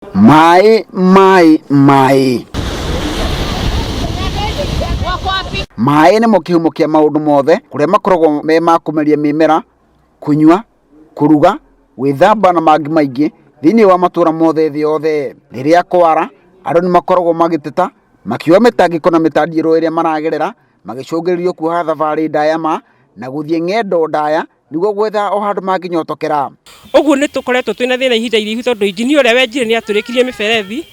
Maĩ maĩ maĩ. Maĩ nĩmo kĩhumo kĩa maũndũ mothe kũrĩa makoragwo me ma kũmeria mĩmera, kũnyua, kũruga, gwĩthamba na mangĩ maingĩ thĩinĩ wa matũra mothe thĩ yothe. Rĩrĩa kwara, andũ nĩ makoragwo magĩteta makiuga mĩtangĩko na mĩtandiĩro ĩrĩa maragerera magĩcũngĩrĩrio kuoha thabarĩ ndaya ma na gũthiĩ ng'endo ndaya nĩguo gwetha o handũ mangĩnyotokera. Ũguo nĩ tũkoretwo twĩna thĩna ihinda iraihu tondũ injinia ũrĩa wenjire nĩ atũrĩkirie mĩberethi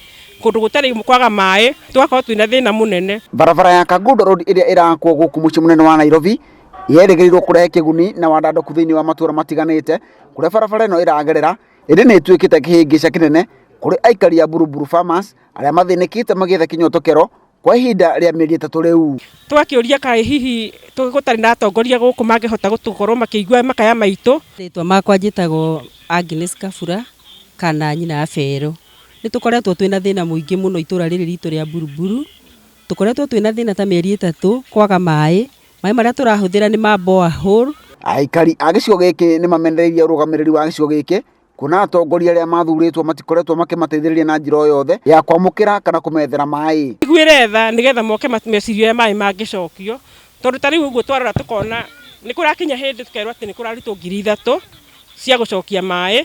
kũndũ gũtarĩ kwaga maĩ, tũgakorwo twĩna thĩna mũnene. Barabara ya Kangundo Road ĩrĩa ĩrakwo gũkũ mũciĩ mũnene wa Nairobi yerĩgĩrĩirwo kũrehe kĩguni na wandandũku thĩinĩ wa matũra matiganĩte kũrĩa barabara ĩno ĩragerera, ĩndĩ nĩ ĩtuĩkĩte kĩhĩngĩca kĩnene kũrĩ aikari a Buruburu Farmers arĩa mathĩnĩkĩte magĩetha kĩnyotokero kwa ihinda rĩa mĩeri 3 rĩu. Tũgakĩũria kaĩ hihi gũtarĩ na atongoria gũkũ mangĩhota gũkorwo makĩigua makaya maitũ. Rĩtwa makwa njĩtagwo Agnes Kabura kana nyina wa Bero. Nĩ tũkoretwo twĩna thĩna mũingĩ mũno itũra rĩrĩ ritũ rĩa Buruburu. Tũkoretwo twĩna thĩna ta mĩeri 3 kwaga maĩ. Maĩ marĩa tũrahũthĩra nĩ ma borehole. Aikari a gĩcigo gĩkĩ nĩ mamenereirie ũrũgamĩrĩri wa gĩcigo gĩkĩ kuona atongoria arĩa mathurĩtwo matikoretwo makĩmateithĩrĩria na njĩra o yothe ya kwamũkĩra kana kũmethera maĩ. Iguĩre tha nĩgetha moke mecirie ũrĩa maĩ mangĩcokio, tondũ ta rĩu ũguo twarora tũkona nĩ kũrakinya hĩndĩ tũkerwo atĩ nĩ kũrarutwo 3,000 cia gũcokia maĩ,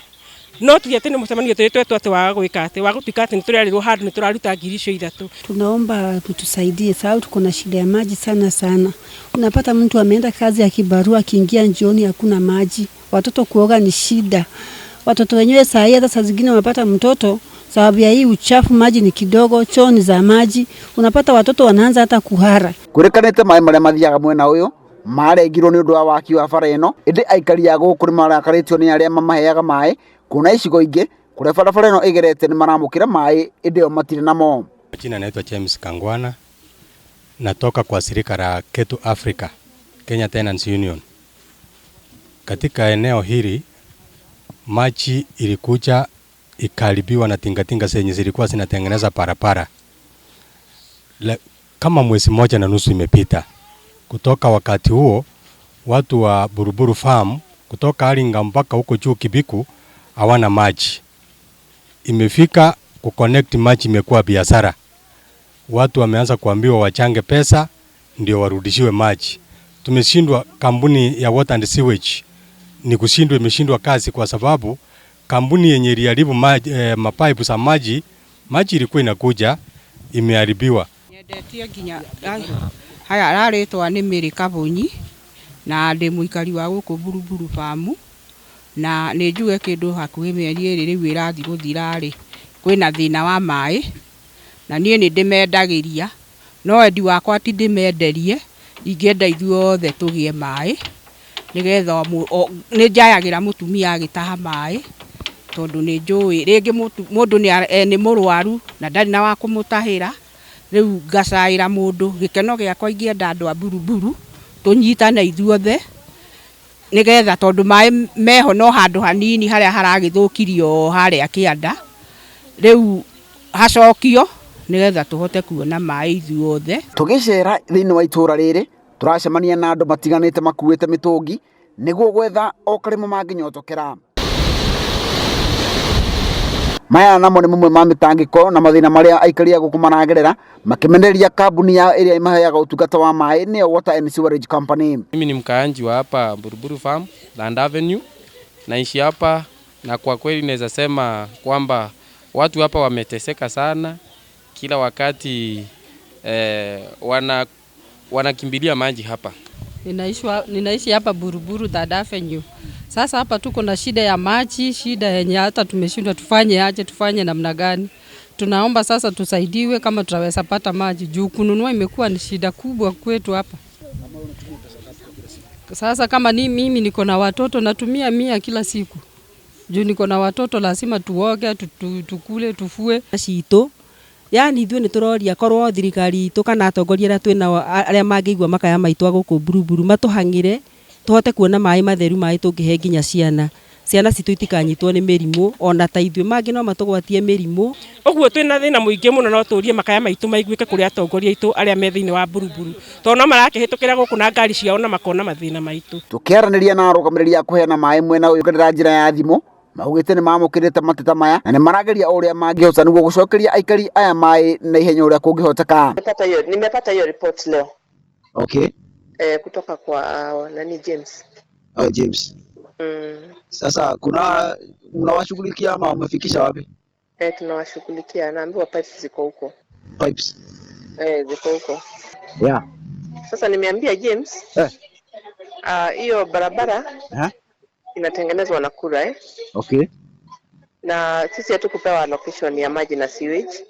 no ti atĩ nĩ mũcemanio tũrĩ twetwo atĩ wa gwĩka atĩ wa gũtuĩka atĩ nĩ tũrerĩrwo handũ nĩ tũraruta 3,000. Tunaomba mtusaidie sababu tuko na shida ya maji sana sana. Unapata mtu ameenda kazi ya kibarua, akiingia jioni hakuna maji, watoto kuoga ni shida. Watoto wenyewe saa hii hata saa zingine unapata mtoto sababu ya hii uchafu, maji ni kidogo, choo ni za maji, unapata watoto wanaanza hata kuhara. Kwĩrĩkanĩte maĩ marĩa mathiaga mwena ũyũ marengirwo nĩ ũndũ wa waki wa bara ĩno, ĩndĩ aikari a gũkũ nĩ marakarĩtio nĩ arĩa mamaheaga maĩ kuona icigo ingĩ kũrĩa barabara ĩno ĩgerete nĩ maramũkĩra maĩ ĩndĩ o matirĩ namo. Jina naitwa James Kangwana, natoka kwa shirika la Ketu Africa, Kenya Tenants Union. Katika eneo hili maji ilikuja ikaharibiwa na tingatinga zenye zilikuwa zinatengeneza barabara. Kama mwezi 1.5 imepita. Kutoka wakati huo watu wa Buruburu Farm kutoka Aringa mpaka huko juu Kibiku hawana maji. Imefika kuconnect maji imekuwa biashara. Watu wameanza kuambiwa wachange pesa ndio warudishiwe maji. Tumeshindwa, kampuni ya Water and Sewage ni kushindwa, imeshindwa kazi kwa sababu kampuni yenye iliharibu mapaipu za maji, maji ilikuwa inakuja imeharibiwa. Nyendetie nginya haya rarĩtwa nĩ Mary Kabonyi na ndĩ mũikari wa gũkũ Buruburu Farm, na nĩ njuge kĩndũ hakuhĩ mĩeri 2 rĩu ĩrathiĩ gũthira rĩ, kwĩna thĩna wa maĩ na niĩ nĩ ndĩmendagĩria, no wendi wakwa ti ndĩmenderie, ingĩenda ithuothe tũgĩe maĩ nĩgetha nĩ njayagĩra mũtumia agĩtaha maĩ tondũ nĩ njũĩ rĩngĩ mũndũ nĩ mũrwaru na ndarĩ na wa kũmũtahĩra, rĩu ngacaĩra mũndũ. Gĩkeno gĩakwa ingĩenda andũ a Buruburu tũnyitane ithuothe nĩgetha tondũ maĩ meho no handũ hanini harĩa haragĩthũkirio harĩa kĩanda, rĩu hacokio nĩgetha tũhote kuona maĩ ithuothe. Tũgĩcera thĩinĩ wa itũra rĩrĩ tũracemania na andũ matiganĩte makuĩte mĩtũngi nĩguo gwetha o karĩma mangĩnyotokera. Maya namo nĩ mamwe ma mĩtangĩko na mathĩna marĩa aikari a gũkũ maragerera makĩmenereria kambuni yao ĩrĩa ĩmaheaga ũtungata wa maĩ nĩyo Water and Sewerage Company. Mimi ni mkaanji wa hapa Buruburu Farm, Land Avenue. Naishi hapa na kwa kweli naweza sema kwamba watu hapa wameteseka sana. Kila wakati wanakimbilia maji hapa. Ninaishi hapa Buruburu Third Avenue. Sasa hapa tuko na shida ya maji, shida yenye hata tumeshindwa tufanye aje, tufanye namna gani. Tunaomba sasa tusaidiwe kama tutaweza pata maji. Juu kununua imekuwa ni shida kubwa kwetu hapa. Sasa kama ni mimi niko na watoto natumia 100 kila siku. Juu niko na watoto lazima tuoge, tukule, tufue. Citũ. Yani ithuĩ nĩ tũroria korwo thirikari itũ kana atongoria arĩa twĩnao arĩa mangĩigua makaya maitũ a gũkũ Buruburu matũhang'ĩre tũhote kuona maĩ matheru, maĩ tũngĩhe nginya ciana. Ciana citũ itikanyitwo nĩ mĩrimũ ona ta ithuĩ mangĩ no matũgwatie mĩrimũ. Ũguo twĩna thĩna mũingĩ mũno, no tũrie makaya maitũ maiguĩke kũrĩ atongoria aitũ arĩa me thĩinĩ wa Buruburu, tondũ no marakĩhĩtũkĩra gũkũ na ngari ciao na makona mathĩna maitũ. Tũkĩaranĩria na arũgamĩrĩri a kũheana maĩ mwena ũyũ kũgerera njĩra ya thimũ, Maugĩte nĩ mamũkĩrĩte mateta maya na nĩ marageria o ũrĩa mangĩhota nĩguo gũcokeria aikari aya maĩ na ihenya ũrĩa kũngĩhoteka. Nimepata hiyo report leo kutoka kwa nani, James. Oh, James. Sasa kuna mnawashughulikia ama wamefikisha wapi? Tunawashughulikia, naambiwa pipes ziko huko. Pipes. Ziko huko. Sasa nimeambia James hiyo barabara inatengenezwa na KURA, eh? Na sisi hatukupewa allocation ya maji na sewage.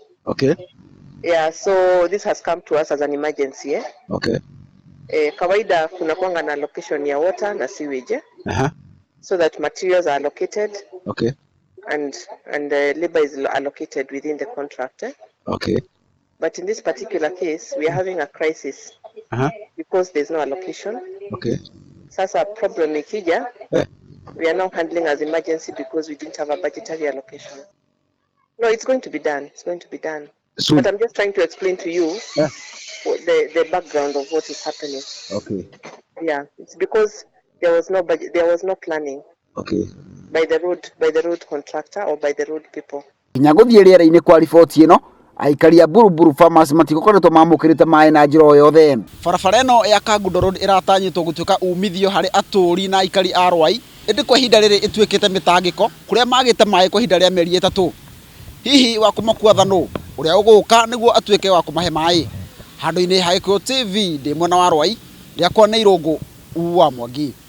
Yeah, so this has come to us as an emergency, eh? Kawaida kuna kuanga na allocation ya water na sewage, eh? So that materials are allocated and labor is allocated within the contract, eh? But in this particular case, we are having a crisis because there's no allocation. Sasa problem ikija, we are now handling as emergency because we didn't have a budgetary allocation. No, it's going to be done. It's going to be done. Soon. But I'm just trying to explain to you the background of what is happening. Yeah, it's because there was no budget, there was no planning by the road contractor or by the road people. Nginya gũthiĩ rĩera-inĩ kwa riboti ĩno, aikari a Buruburu Farmers matigũkoretwo mamũkĩrĩte maĩ na njĩra o yothe. Barabara ĩno ya Kangundo Road ĩratanyĩtwo gũtuĩka umithio harĩ atũũri na aikari a Rwai, ĩndĩ kwa ihinda rĩrĩ ĩtuĩkĩte mĩtangĩko kũrĩa magĩte maĩ kwa ihinda rĩa mĩeri 3. Hihi wa kũmakua thanũ ũrĩa ũgũka nĩguo atuĩke wa kũmahe maĩ. Handũ-inĩ ha Gĩkũyũ TV ndĩ mwena wa Rwai, rĩakwa nĩ Irũngũ wa Mwangi.